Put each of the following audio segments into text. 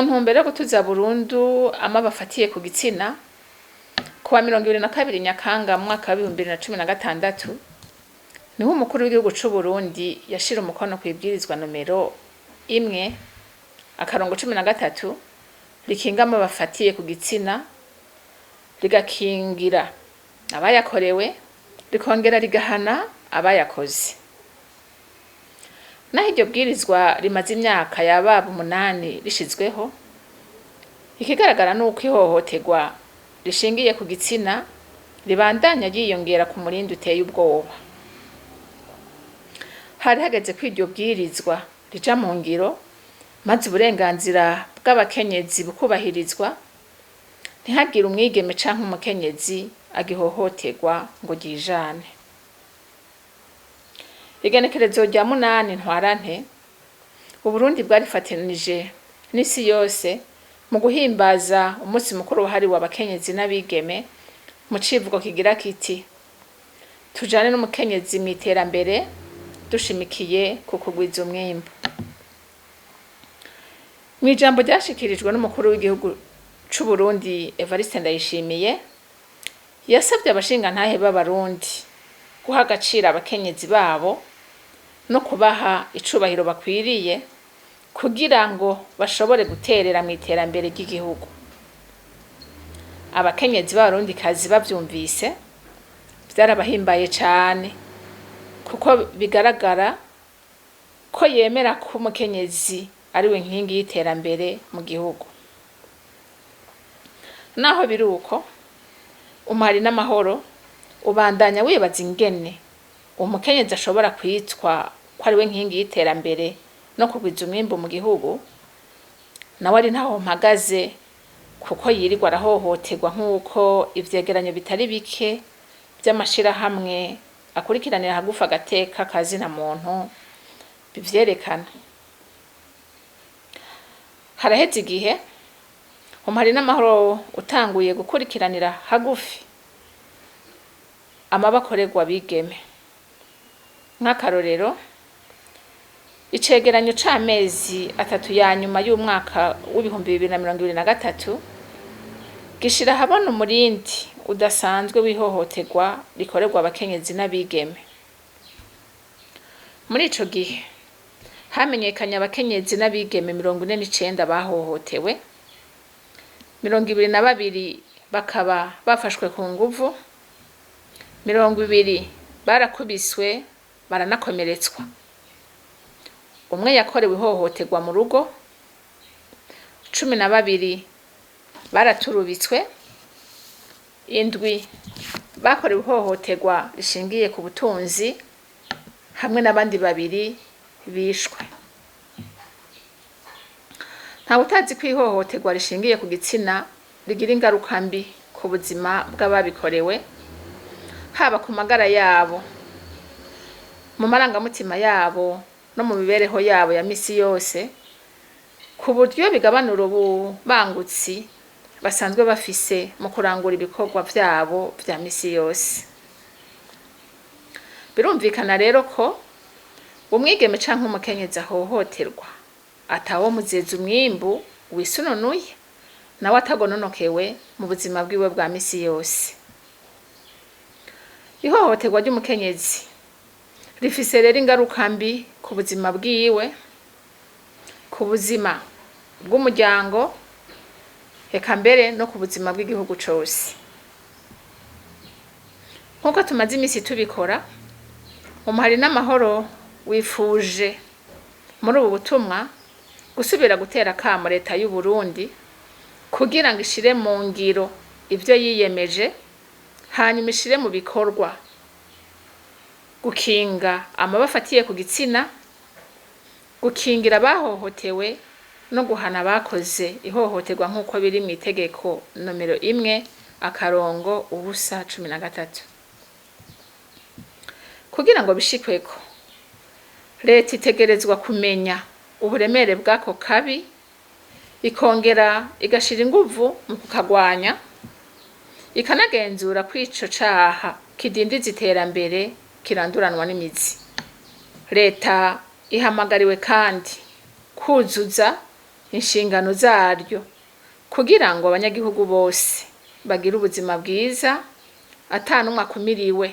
Mu ntumbero yo gutuza burundu amabi afatiye ku gitsina, kuwa 22 Nyakanga mu mwaka wa 2016 niho umukuru w'igihugu c'Uburundi yashira umukono kw'ibwirizwa nomero 1-13 rikinga amabi afatiye ku gitsina, rigakingira abayakorewe, rikongera rigahana abayakoze. Naho iryo bwirizwa rimaze imyaka yababa 8 rishizweho, ikigaragara nuko ihohoterwa rishingiye ku gitsina ribandanya ryiyongera ku murindi uteye ubwoba. Hari hageze ko iryo bwirizwa rija mu ngiro, maze uburenganzira bw'abakenyezi bukubahirizwa, ntihagire umwigeme canke umukenyezi agihohoterwa ngo ryijane. Igenekerezo rya 8 Ntwarante, Uburundi bwarifatanije n'isi yose mu guhimbaza umunsi mukuru wahariwe abakenyezi n'abigeme mu civugo kigira kiti: "Tujane n'umukenyezi mw'iterambere dushimikiye ku kugwiza umwimbu." Mw'ijambo ryashikirijwe n'umukuru w'igihugu c'Uburundi Evariste Ndayishimiye, yasavye abashingantahe b'Abarundi guha agaciro abakenyezi babo no kubaha icubahiro bakwiriye kugira ngo bashobore guterera mw'iterambere ry'igihugu. Abakenyezi b'Abarundikazi bavyumvise vyarabahimbaye cane, kuko bigaragara ko yemera ko umukenyezi ariwe nkingi y'iterambere mu gihugu. Naho biri uko, umuhari n'amahoro ubandanya wibaza ingene umukenyezi ashobora kwitwa ko ariwe nkingi y'iterambere no kugwiza umwimbu mu gihugu, nawe ari ntaho mpagaze, kuko yirirwa arahohoterwa nk'uko ivyegeranyo bitari bike vy'amashirahamwe akurikiranira hagufi agateka ka zina muntu bivyerekana. Haraheze igihe umuhari n'amahoro utanguye gukurikiranira hagufi amabi akorerwa abigeme. Nk'akarorero, icegeranyo c'amezi 3 ya nyuma y'umwaka wa 2023 gishira ahabona umurindi udasanzwe w'ihohoterwa rikorerwa abakenyezi n'abigeme. Muri ico gihe hamenyekanye abakenyezi n'abigeme 49 bahohotewe, 22 bakaba bafashwe ku nguvu, 20 barakubiswe baranakomeretswa. Umwe yakorewe ihohoterwa mu rugo, 12 baraturubitswe, 7 bakorewe ihohoterwa rishingiye ku butunzi, hamwe n'abandi 2 bishwe. Ntawe utazi ko ihohoterwa rishingiye ku gitsina rigira ingaruka mbi ku buzima bw'ababikorewe, haba ku magara yabo, mu marangamutima yabo no mu mibereho yabo ya misi yose, ku buryo bigabanura ububangutsi basanzwe bafise mu kurangura ibikorwa vyabo vya misi yose. Birumvikana rero ko umwigeme canke umukenyezi ahohoterwa atawo muzeza umwimbu wisununuye, nawe atagononokewe mu buzima bwiwe bwa misi yose. Ihohoterwa ry'umukenyezi rifise rero ingaruka mbi ku buzima bwiwe, ku buzima bw'umuryango, eka mbere no ku buzima bw'igihugu cose. Nk'uko tumaze imisi tubikora, umuhari n'amahoro wifuje muri ubu butumwa gusubira gutera akamo leta y'u Burundi kugira ngo ishire mu ngiro ivyo yiyemeje, hanyuma ishire mu bikorwa gukinga amabi afatiye ku gitsina, gukingira abahohotewe no guhana abakoze ihohoterwa nk'uko biri mw'itegeko nomero 1-013. Kugira ngo bishikweko, leta itegerezwa kumenya uburemere bw'ako kabi, ikongera igashira inguvu mu kukagwanya, ikanagenzura ko ico caha kidindiza iterambere kiranduranwa n'imizi. Leta ihamagariwe kandi kuzuza inshingano zaryo kugira ngo abanyagihugu bose bagire ubuzima bwiza ata n'umwe akumiriwe,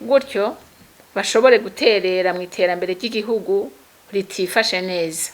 gutyo bashobore guterera mu iterambere ry'igihugu ritifashe neza.